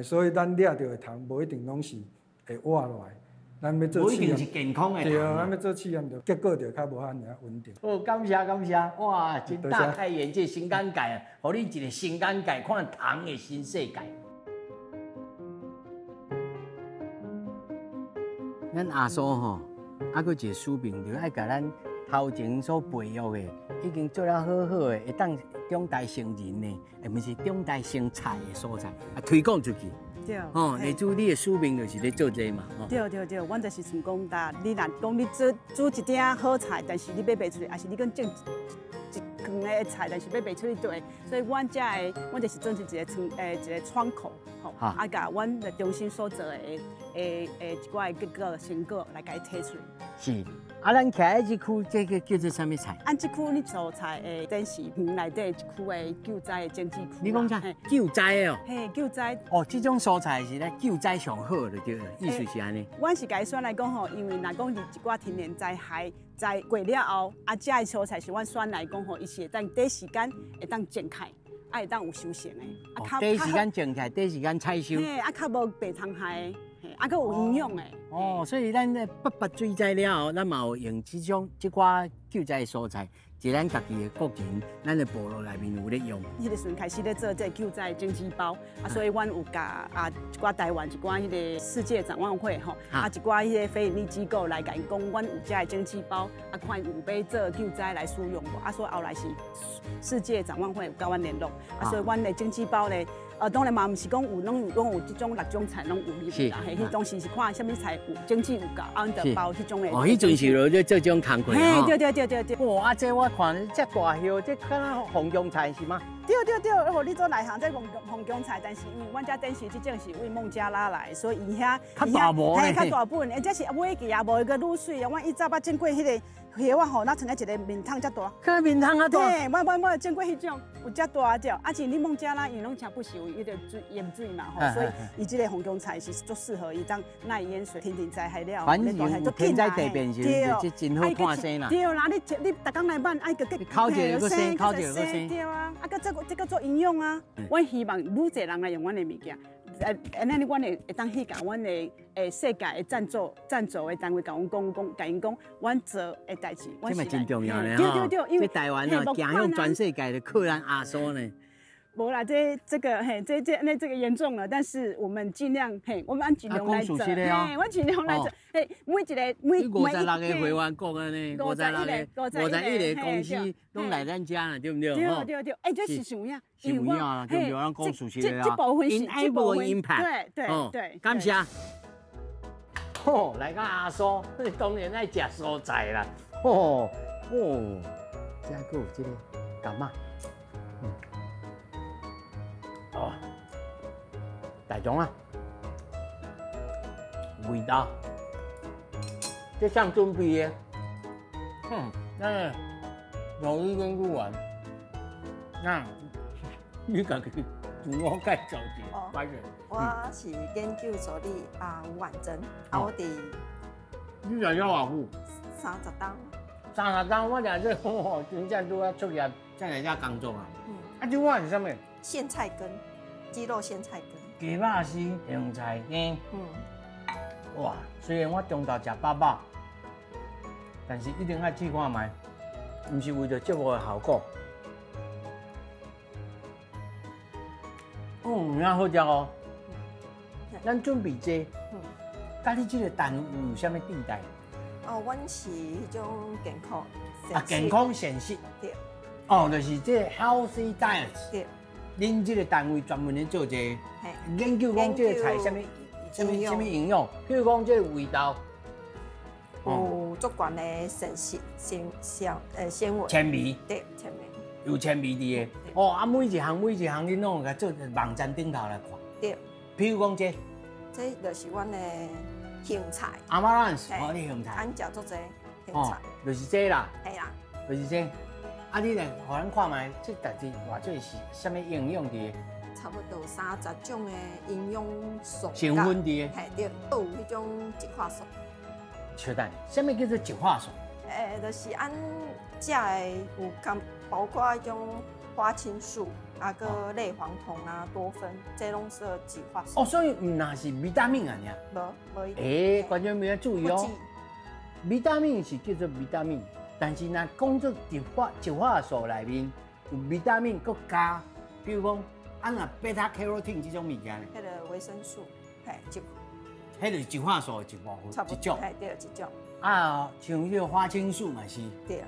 所以咱掠著的蟲無一定攏是會活落來。咱欲做試驗，無一定是健康的。對，咱欲做試驗，就結果就較無遐爾穩定。哦，感謝感謝，哇，真大開眼界，新眼界啊！予你一個新眼界，看蟲的新世界。咱阿蘇吼，啊，閣一個使命，就愛共咱頭前所培育的，已經做了好好的，會當長大成人的，毋是長大成菜的所在，啊，推廣出去。對，哦，麗珠，你的使命就是咧做這個嘛，吼。對對對，阮就是想講，呾你若講你做煮一鼎好菜，但是你欲賣出去，抑是你講種一園的菜，但是欲賣出去對，所以阮遮的，阮就是做一個窗，一個窗口，吼，啊，共阮的中心所做的，一寡的結果成果來共伊提出來。是，啊，咱徛佇這區，這個叫做啥物菜？按這區你蔬菜的展示園內底一區的救災的種子區。你講啥？救災的哦。嘿，救災。哦，這種蔬菜是咧救災上好的，對，意思是按呢。阮是共伊選來講吼，因為若講佇一寡天然災害災過了後，啊，這个蔬菜是阮選來講吼，伊是會當短時間會當種起來，啊，會當有收成的。啊，短時間種起來，短時間採收。嘿，啊，較無病蟲害的。啊，閣有營養的。哦，所以咱咧八八水災了後，咱嘛有用這種這寡救災蔬菜，佇咱家己的國人，咱的部落內面有咧用。彼個時陣開始咧做這個救災種子包，啊，所以阮有共啊一寡台灣一寡彼個世界展望會吼，啊一寡彼個非營利機構來共𪜶講，阮有這个種子包，啊看有欲做救災來使用無？啊，所以後來是世界展望會有佮阮聯絡，啊，所以阮的種子包咧。當然嘛，毋是講有攏有攏有這種六種菜攏有入去啦，嘿，彼當時是看啥物菜有種子有夠，啊，阮就包彼種的。哦，彼陣時就做這種工課。嘿，對對對對對。哇，啊，這我看這大葉，這敢若紅薑菜是嗎？對對對，予你做內行，這紅紅薑菜，但是因為阮遮展示這種是為孟加拉來，所以伊遐較大無咧，較大本，而且是買起也無閣愈媠啊。阮以早捌種過彼個葉仔吼，若像一個面桶遮大。敢面桶遮大？嘿，我種過彼種，有遮大只。啊，像你孟加拉，伊攏誠不受彼個水淹水嘛吼，所以伊這個紅薑菜是足適合伊當耐淹水、天然災害了。反正有天災地變時，這真好看生啦。對啦，你逐工來挽，愛閣閣烤一個閣生，烤一個閣生。對啊，啊，閣這個做營養啊。阮希望愈濟人來用阮的物件，按呢，阮會當去共阮的世界的贊助的單位，共阮講講，共𪜶講，阮做的代誌。這嘛真重要咧，對對對，因為這台灣哦，行向全世界就靠咱阿蘇呢。無啦，這個嘿，這那這個嚴重了，但是我們盡量嘿，我們盡量來做，嘿，我盡量來做，嘿，每一個每56個會員國按呢，51個公司攏來咱遮啦，對毋對？對對對，欸，這是有影，是有影啊，對毋對？咱講事實的啊。這部分是這部分 impact，對對對，感謝。吼，來到阿蘇，當然愛食蔬菜啦。吼，哦，這閣有這個柑仔。哦，大腸啊，味道，這啥準備的？哼，咱老李研究員，那你家己自我介紹一下，歹勢。我是研究助理啊，吳婉珍，啊，我佇。你來遮偌久？30冬。30冬，我聽這吼，真正拄仔出業才來遮工作啊。嗯。啊，這碗是啥物？莧菜羹，雞肉莧菜羹。雞肉絲、莧菜羹。嗯。哇，雖然我中晝食飽飽，但是一定愛試看覓，毋是為著節目的效果。嗯，有影好食哦。咱準備這，佮你這個單位有啥物對待？哦，阮是彼種健康。啊，健康膳食。對。哦，就是這 healthy diet。對。恁這個單位專門咧做這個研究，講這個菜啥物、啥物、啥物營養，譬如講這個味道，有足懸的膳食纖纖纖維。纖維。對，纖維。有纖維佇的。哦，啊，每一項每一項，恁攏有共做網站頂頭來看。對。譬如講這個。這就是阮的香菜。 Amaranth，哦，你香菜。阮食足濟香菜。就是這啦。係啦。就是這。啊，你來予咱看覓，這到底偌濟是啥物營養佇？差不多30種的營養素。成分佇。嘿對，都有彼種植化素。稍等，啥物叫做植化素？就是按食的有含包括彼種花青素啊，閣類黃酮啊、多酚，這攏算植化素。哦，所以毋若是維他命啊，爾。無，無一定。觀眾朋友注意哦，維他命是叫做維他命。但是若講做植化素內面有維他命，閣加，比如講，啊若貝塔 carotene 這種物件呢？彼个維生素，嘿，一，彼就是植化素的一部分，一種。嘿，對，一種。啊，像彼个花青素嘛是。對。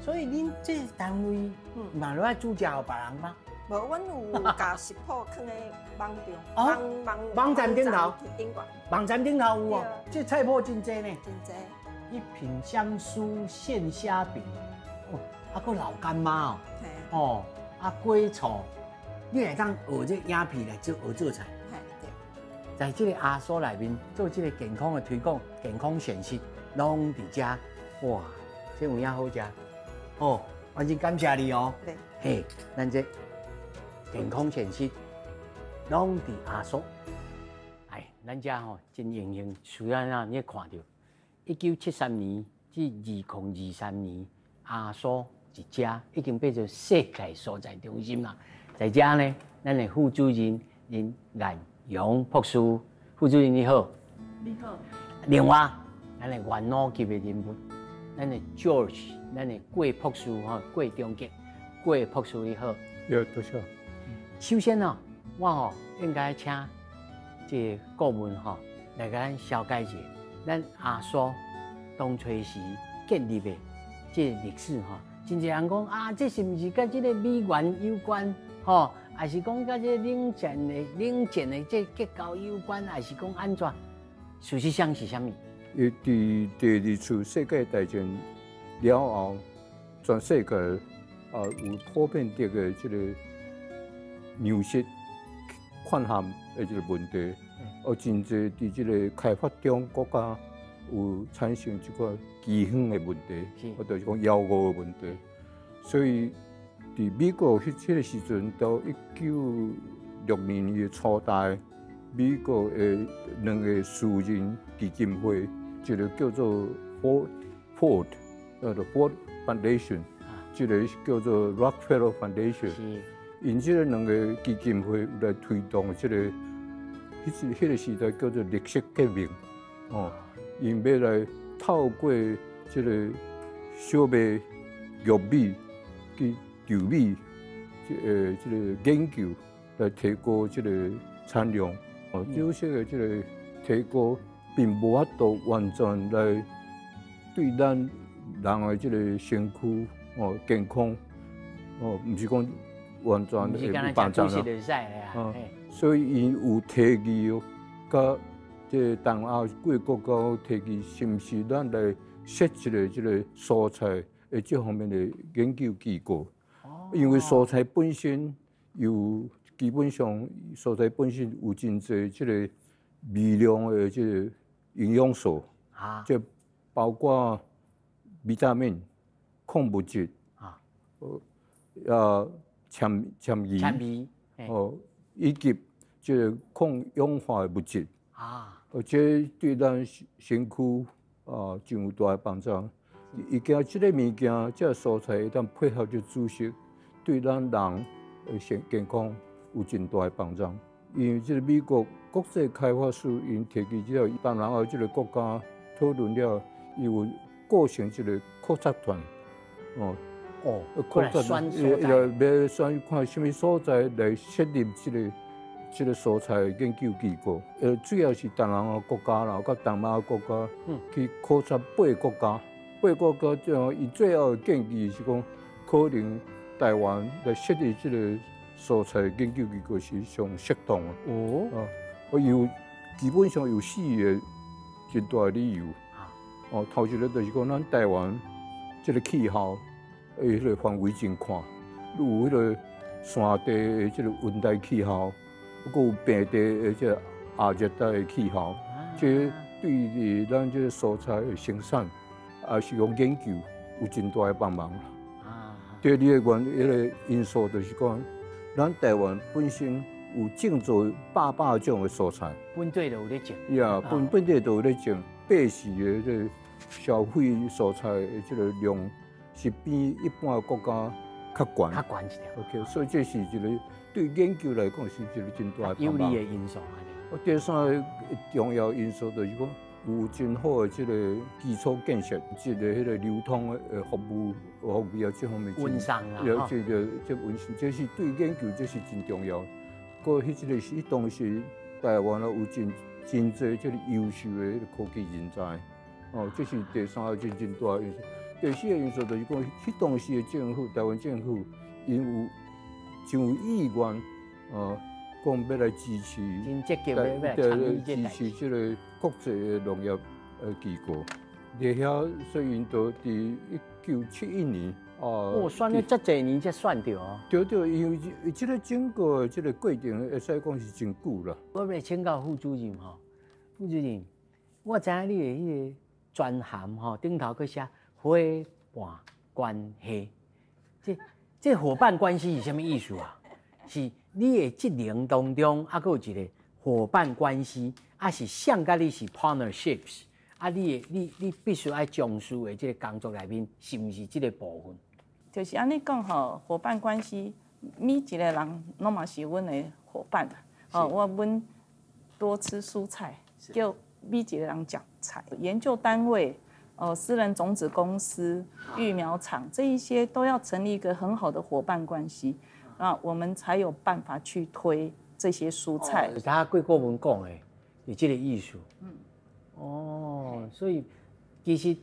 所以恁這單位嘛落來煮食予別人嗎？無，阮有共食譜囥咧網上，網站頂頭。頂懸。網站頂頭有哦，這菜譜真濟呢。真濟。一品香酥餡蝦餅，哦，啊，閣老乾媽哦，哦，啊，粿醋，你會當學這影片來做學做菜。對。在這個阿蘇內面做這個健康的推廣、健康膳食，攏佇遮，哇，這有影好食，哦，反正感謝你哦。對。嘿，咱這健康膳食攏佇阿蘇。哎，咱遮吼真榮幸，雖然啊，你看著。1973年至2023年，阿蘇一家已經變做世界蔬菜中心啦。在遮呢，咱的副主任林顏陽博士，副主任你好。你好。另外，咱的元老級的人物，咱的 George，咱的郭博士吼，郭中杰，郭博士你好。有多謝。首先哦，我吼應該請這個顧問吼來共咱紹介一下。咱阿蘇當初時建立的這個歷史吼，真濟人講啊，這是毋是佮這個美元有關？吼，還是講佮這冷戰的這結構有關？還是講按怎？事實上是啥物？伊佇第二次世界大戰了後，全世界啊有普遍的這個糧食缺陷的這個問題。哦，真濟佇這個開發中國家有產生這個饑荒的問題，或者是講枵餓的問題。所以，佇美國彼個時陣，到1962年的初代，美國的兩個私人基金會，一個叫做 Ford，叫做 Ford Foundation，一個叫做 Rockefeller Foundation。𪜶這個兩個基金會有來推動這個。彼個時代叫做綠色革命，哦，𪜶欲來透過這個小麥、玉米及稻米，這個研究來提高這個產量。哦，這些的這個提高，並無法度完全來對咱人的這個身軀哦健康，哦，毋是講完全會有幫助啦。所以𪜶有提議哦，佮這個東亞幾个國家提議，是毋是咱來設一個這個蔬菜的這方面的研究機構？因為蔬菜本身有基本上蔬菜本身有真濟這個微量的這個營養素，這包括維他命、礦物質，纖維，哦，以及這個抗氧化的物質，這對咱身軀啊真有大的幫助。伊驚這個物件，這個蔬菜會當配合這主食，對咱人的健康有真大的幫助。因為這個美國國際開發署𪜶提議之後，東南亞這個國家討論了，伊有構成一個考察團，哦。哦，考察團，欲選看啥物所在來設立這個蔬菜研究機構。主要是東南亞國家啦，佮東亞國家去考察八个國家，八個國家最後，伊最後的建議是講，可能台灣來設立這個蔬菜研究机构是上适当的。哦，啊，我有基本上有四个真大的理由。哦，头一个就是讲咱台湾这个气候的彼个范围真宽，有彼个山地的这个温带气候，阁有平地的这个亚热带的气候，这对于咱这个蔬菜的生产，也是讲研究有真大的帮忙啦。第二个原彼个因素就是讲，咱台湾本身有种做百百种的蔬菜，本地就有咧种。呀，本地就有咧种，百姓的这个消费蔬菜的这个量是比一般的国家较悬。较悬一点。 OK，所以这是一个对研究来讲是一个真大的有利的因素。第三个重要因素就是讲，有真好的这个基础建设，这个彼个流通的服务服务啊，这方面。运送啦，这个这运送，这是对研究这是真重要。阁彼这个是当时台湾啊有真真济这个优秀的彼个科技人才，哦，这是第三个真真大的因素。第四个因素就是讲，彼当时的政府，台湾政府，𪜶有真有意愿，讲欲来支持，真积极欲来参与支持这个国际的农业机构。伫遐，所以𪜶就伫1971年啊，哦，选了遮济年才选著哦。对对，因为这个整个这个过程会使讲是真久啦。我欲请教副主任吼，副主任，我知影你的彼个专函吼，顶头阁写伙伴关系，这伙伴关系是啥物意思啊？是你的职能当中，犹阁有一个伙伴关系，抑是谁佮你是 partnerships？啊，你的你你必须爱从事的这个工作内面，是毋是这个部分？就是按呢讲吼，伙伴关系，每一个人拢嘛是阮的伙伴。哦，我阮多吃蔬菜，叫每一个人食菜。研究单位、私人种子公司、育苗厂这一些都要成立一个很好的伙伴关系，那我们才有办法去推这些蔬菜。哦，他贵顾问讲的，是这个意思。哦，所以其实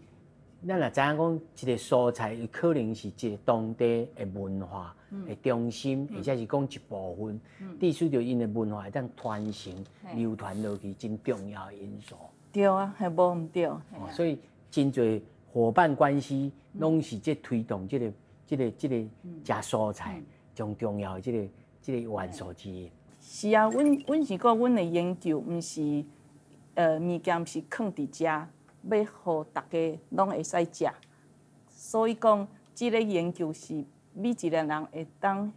咱若知影讲，一个蔬菜，伊可能是一个当地的文化的中心，或者是讲一部分，必须著𪜶的文化会当传承、流传落去，真重要的因素。对啊，系无毋对。哦，所以真济伙伴关系，拢是这推动这个食蔬菜上重要的这个元素之一。是啊，阮是讲，阮的研究毋是。物件毋是囥伫遮，欲予大家拢会使食。所以讲，这个研究是每一个人会当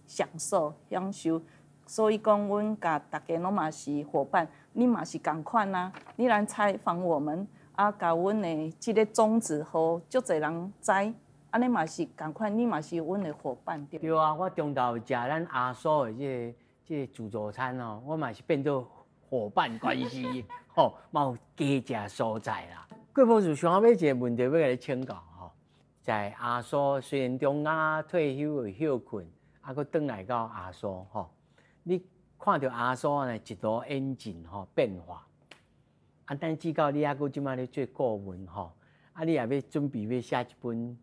享受、享受。所以讲，阮共大家拢嘛是伙伴，你嘛是仝款啊。你来采访我们，啊，共阮的这个种子予足济人知，按呢嘛是仝款，你嘛是阮的伙伴。对啊，我中昼食咱阿苏的这个自助餐哦，我嘛是变做伙伴关系，吼，嘛有加食蔬菜啦。郭博士上后尾一个问题欲共你请教吼，在阿苏虽然中间退休的歇困，啊，阁转来到阿苏吼，你看著阿苏按呢一路演进吼变化，啊，等至到你犹阁这摆咧做顾问吼，啊，你也欲准备欲写一本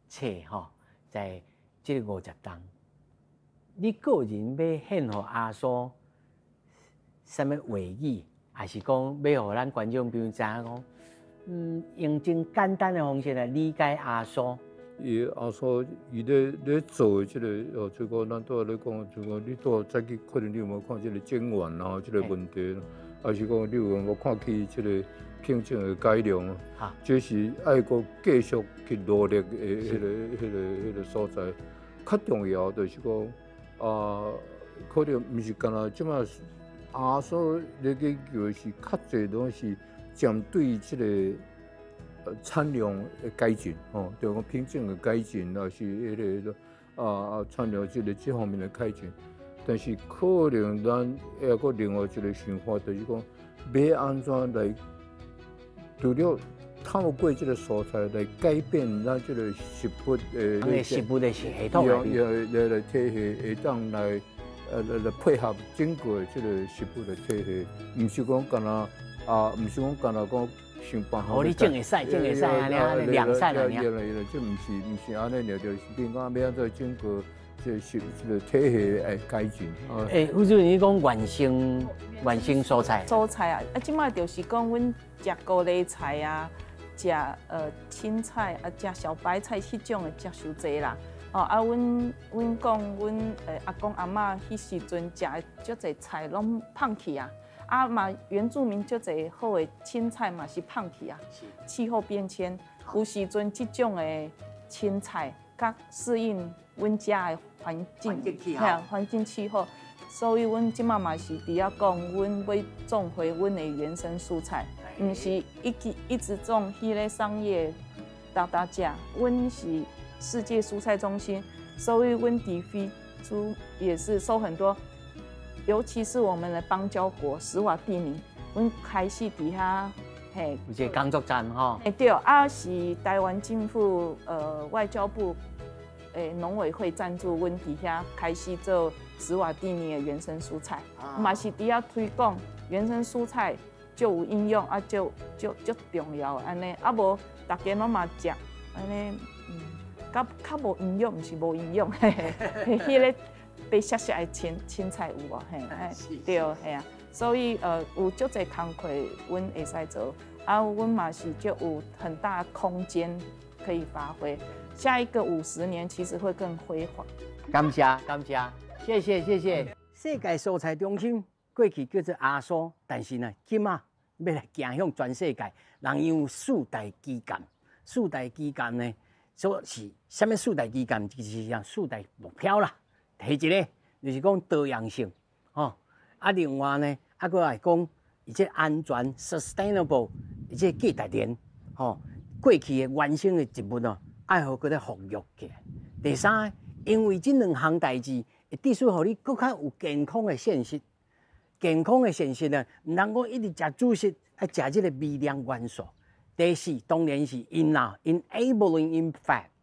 册吼，在这个50冬，你个人欲献予阿苏啥物话语，抑是讲欲予咱观众朋友知影讲，用真简单的方式来理解阿苏。伊阿苏伊咧做的这个哦，这个咱拄仔咧讲，就讲你拄仔早起可能你有无看这个种源啊，这个问题，抑是讲你有无看起这个品种的改良，这是爱阁继续去努力的彼个所在。较重要就是讲啊，可能毋是干焦这摆阿苏咧研究的是较济拢是针对这个产量的改进，吼，就讲品种的改进，抑是彼个产量这方面的改进。但是可能咱犹阁另外一个想法，就是讲欲按怎来，除了透过这个蔬菜来改变咱这个食物的食物的系统来体系，会当来配合整个这个食物的体系，毋是讲干焦啊，毋是讲干焦讲想办法。哦，你种会使，种会使按呢，良善按呢。这毋是按呢，就是变讲欲按怎整个這是這個體系的改進。欸，副主任，你講原生蔬菜？蔬菜啊，啊，這擺就是講阮食高麗菜啊，食青菜啊，食小白菜彼種的食傷濟啦。哦，啊，阮講阮阿公阿嬤彼時陣食的足濟菜攏胖去啊，啊嘛原住民足濟好的青菜嘛是胖去啊。氣候變遷，有時陣這種的青菜較適應阮遮的環境，環境氣候，所以阮這擺嘛是佇遐講，阮欲種回阮的原生蔬菜，毋是一直種彼个商業噠噠食，阮是世界蔬菜中心，所以阮佇非洲也是收很多，尤其是我們的邦交國史瓦蒂尼，阮開始佇遐嘿，有一個工作站吼。欸對，啊是台灣政府外交部農委會贊助，阮佇遐開始做史瓦蒂尼的原生蔬菜，嘛是佇遐推廣原生蔬菜就有應用啊，就就足重要按呢，啊無逐家攏嘛食按呢，較較無營養，毋是無營養，嘿嘿，彼个白色色的青菜有無？嘿，對，嘿啊，所以有足濟工課，阮會使做，啊，阮嘛是就有很大空間可以發揮。下一個50年其實會更輝煌。感謝感謝，謝謝謝謝。世界蔬菜中心過去叫做阿蘇，但是呢，這馬欲來行向全世界，人有四大基幹，四大基幹呢？說是啥物四大基幹？就是像四大目標啦。第一个就是講多樣性，吼啊，另外呢，啊，閣來講，伊這安全 sustainable，這個價值鏈，吼，過去的原生的植物哦，愛予閣咧復育起來。第三，因為這兩項代誌會必須予你閣較有健康的膳食，健康的膳食呢，毋通講一直食主食，愛食這個微量元素。第四，當然是 enabling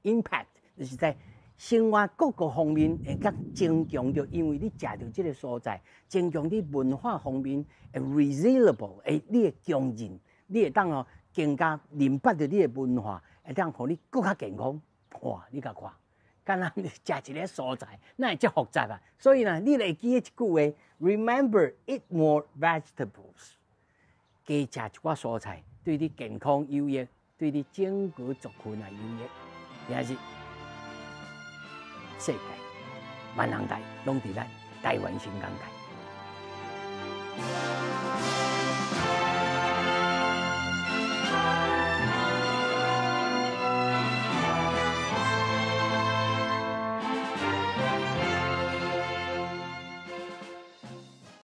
impact，就是在生活各個方面會較增強著，因為你食著這個蔬菜，增強你文化方面會 resilient，會你會強韌，你會當哦更加明白著你的文化，會當予你閣較健康。哇，你共看，敢若你食一个蔬菜，哪會遮複雜啊？所以呢，你會記得一句話：Remember eat more vegetables，加食一寡蔬菜，對你健康有益，對你整個族群也有益。今日世界萬人台攏佇咱台灣新港台。